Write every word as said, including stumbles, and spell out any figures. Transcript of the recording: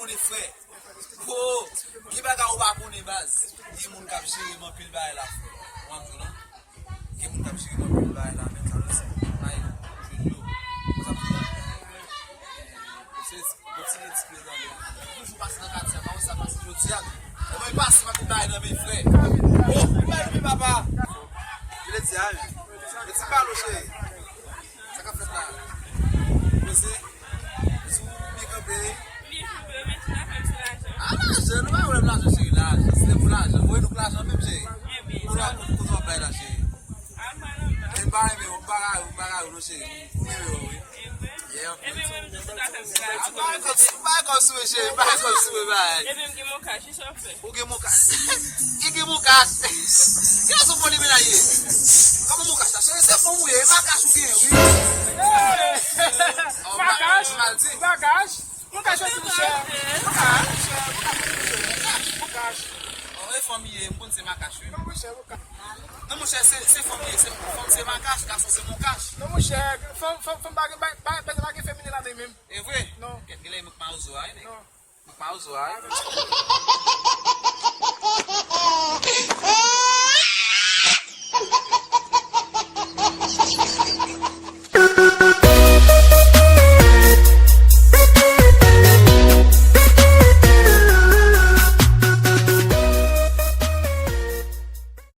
Konnen frè. Oh, gen bagay ou pa konnen baz. Gen moun k ap jere m anpil bagay la frè. Ou ap jwenn non. Gen moun k ap jere m anpil bagay la menm sa nou se bay jwenn yo. Ou ap jwenn. Se yon ti len ti prezan yo. Toujou pase nan katye a, pa wè sa pase jodi a. E mwen pase pa tout bagay nan men frè. Oh, li bay men papa. Vle di a, men ti balo cheri. Sa k ap fèt la? Poze. Sou byen kanpe. Ah, lajan, nou pa wè m lajan, cheri, lajan. Se pou lajan. Voye nou k lajan menm, cheri. Kote w ap, kote w ap bay la, cheri? E m pa renmen w, m pa rayi w, m pa rayi w, non, cheri. M renmen w, wi. Yeah. Ah, m pa gen kòb sou, m pa gen kòb sou, cheri, m pa gen kòb sou, bye. Ou gen mokach. Li gen mokach. Ki rason pou li menaj ye? Kòman mokach la? Se, se fanm ou ye, e makach ou gen, wi. Oh, ma-, makach, mal di. Makach. Mokach, mokach, mokach. Mokach. Oh, e fanm ye, m konn se makach, wi. Non, monchè, mokach. Non, monchè, se, se fanm ye, se fanm se makach, gason se mokach. Non, monchè, fanm, fanm, fanm pa gen, pa, pa, pa gen feminen ladan menm. E vre? Non. Kèt, genlè mwen k mawozo a, wi, nèg. Non. Mwen k mawozo a, wi.